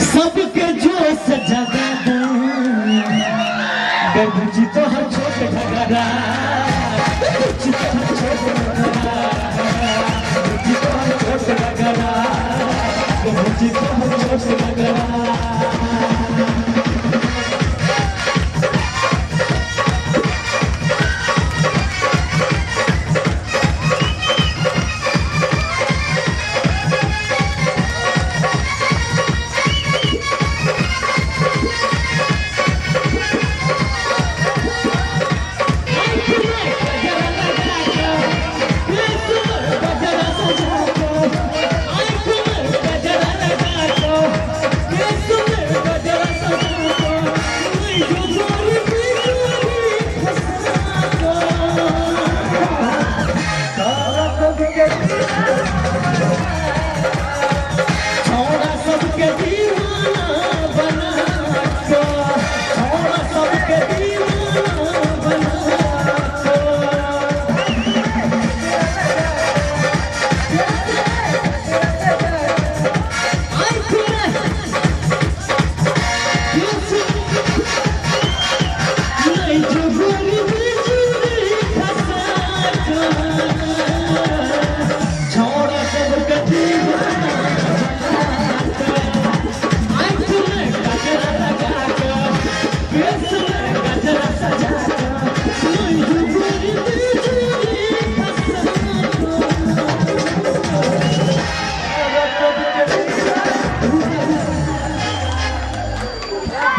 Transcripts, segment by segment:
सबके जोश जगा दे तोहर छोट घगरा, तोहर छोट घगरा, तोहर छोट घगरा, तोहर छोट घगरा।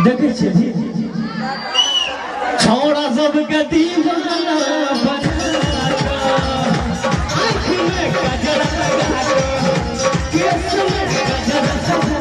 देखै छियै छौड़ा सबके दीवाना बना आँखि में गजरा लगा केस में गजरा सजा।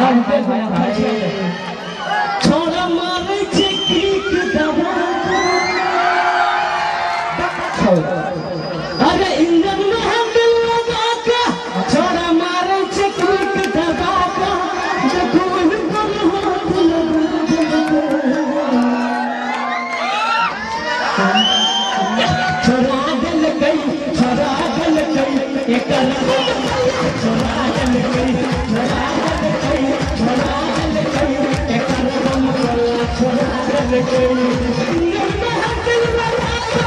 हाय हाय हाय छोड़ा मारे छे किक दबा अरे इंजन में हैंडल लगा के छोड़ा मारे छे किक दबा के देखो ऊपर हाथ लगा छोड़ा दिल गई एकर छोड़ा दिल गई छोड़ा दिल गई छोड़ा दिल गई एकर बम गल्ला छोड़ा दिल गई इंजन में हैंडल लगा के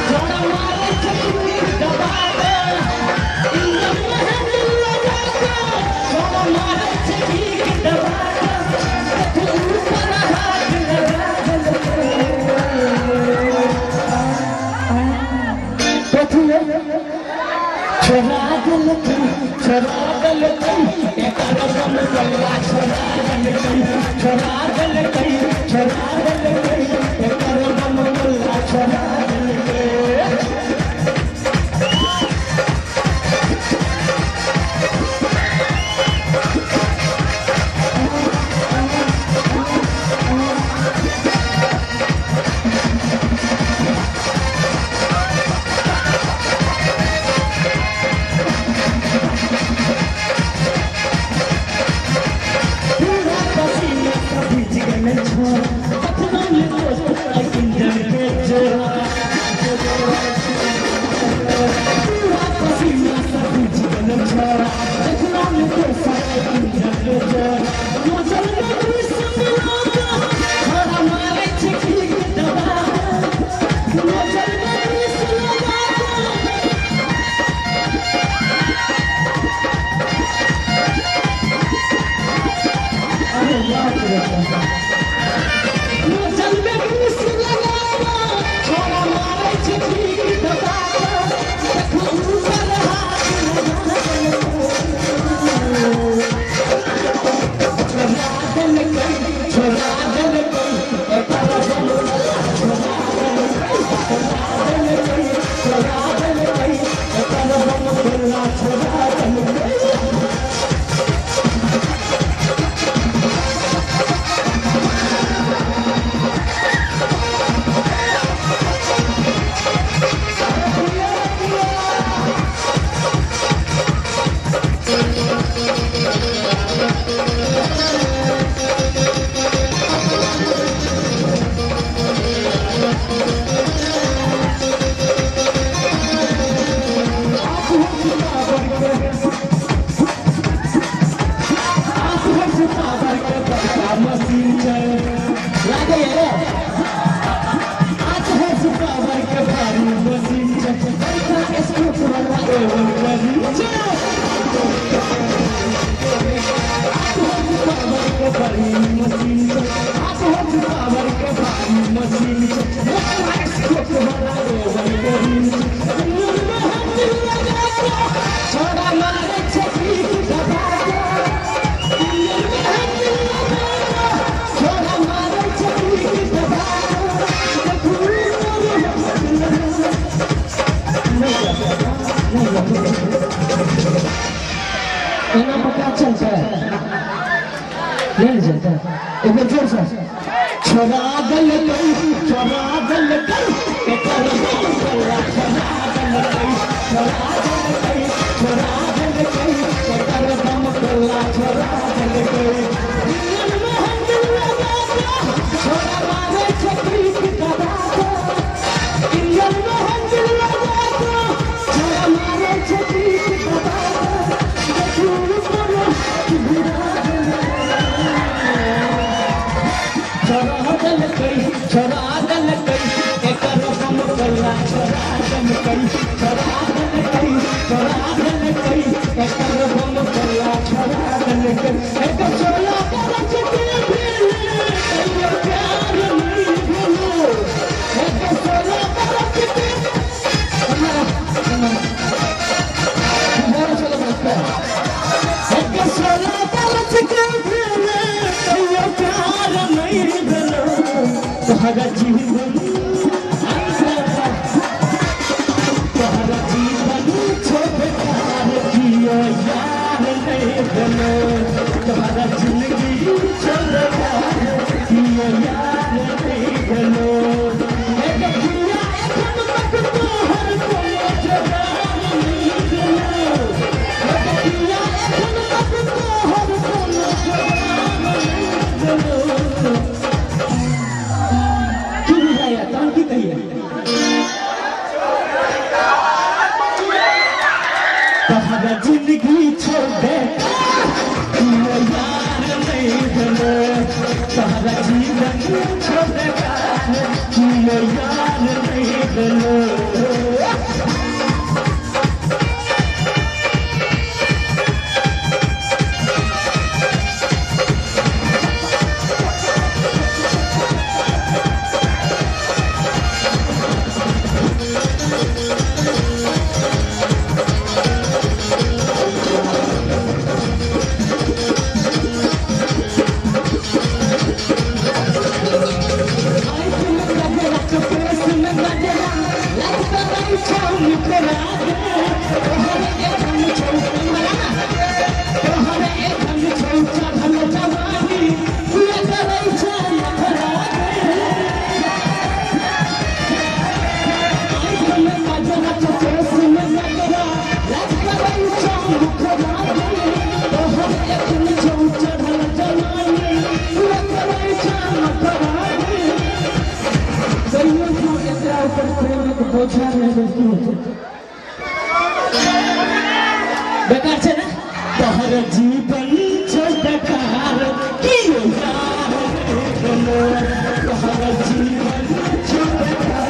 छोड़ा मारे छे किक दबा के इंजन में हैंडल लगा के छोड़ा मारे छे किक दबा के देखो ऊपर हाथ लगा छोड़ा दिल छोड़ा दिल एकर बम गल्ला छोड़ा दिल छोड़ा दिल छोड़ा दिल एकर बम गल्ला छोड़ा दिल। एना पक्का चलता है नहीं चलता एक बार जोर से छोड़ा दल गई छोड़ा दल गई एकर बम गल्ला छोड़ा दल गई छोड़ा दल गई छोड़ा दल गई एकर बम गल्ला छोड़ा दल गई इंजन में हैंडल लगा के छोड़ा मारे छे किक दबा के इंजन में हैंडल लगा के छोड़ा मारे छे किक दबा के छोड़ा दल गई एकर बम गल्ला छोड़ा दल गई छोड़ा दल गई छोड़ा दल गई एकर बम गल्ला छोड़ा दल गई एक छोला करच के भेल तैयो प्यार नहीं भूलो एक छोला करच के एक छोला करच के भेल तैयो प्यार नहीं भूलो तोहरा जीवन तोहरा जीवन। जिंदगी छोड़ दे यार नहीं भेलो तोहरा जीवन छोड़ दे यार नहीं भेलो। बेकार छे ना तोहर जीवन छौ बेकार कियो यार भेलो तोहर जीवन छौ बेकार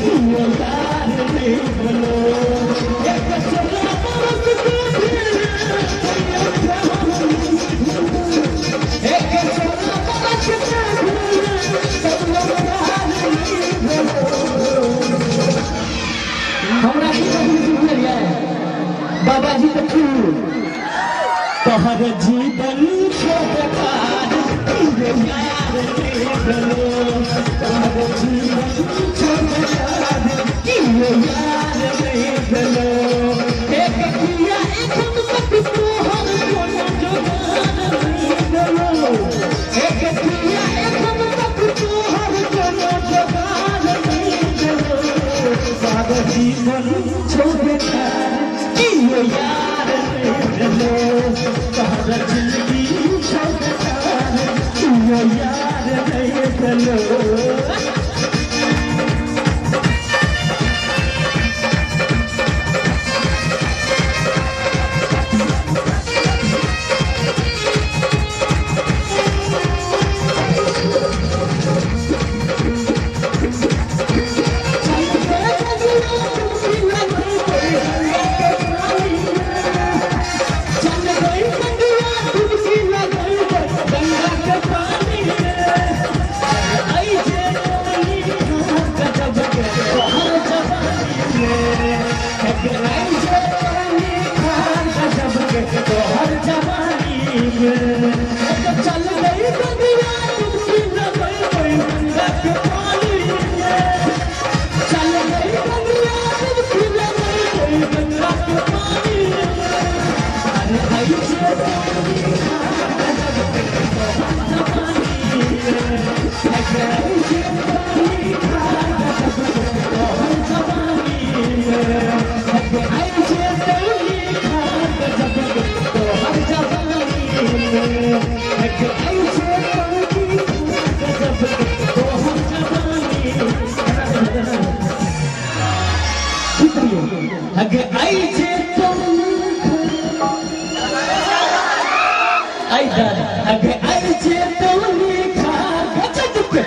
कियो यार भेलो। एक सोना बरस एक सोना बरस हमरा की बुझलियै बाबाजी तो तोहर जीवन छौ बेकार कियो यार भेलो तोहर जीवन छौ बेकार कियो यार भेलो। एक किया एखन तक तोहर कोनो जोगार भेलो एक किया एखन तक तोहर कोनो जोगार भेलो तोहर जीवन छौ बेकार कियो यार भेलो तोहर जिंदगी छौ बेकार कियो यार भेलो। आई दादा अगे आई जे तोनी खा गजब के।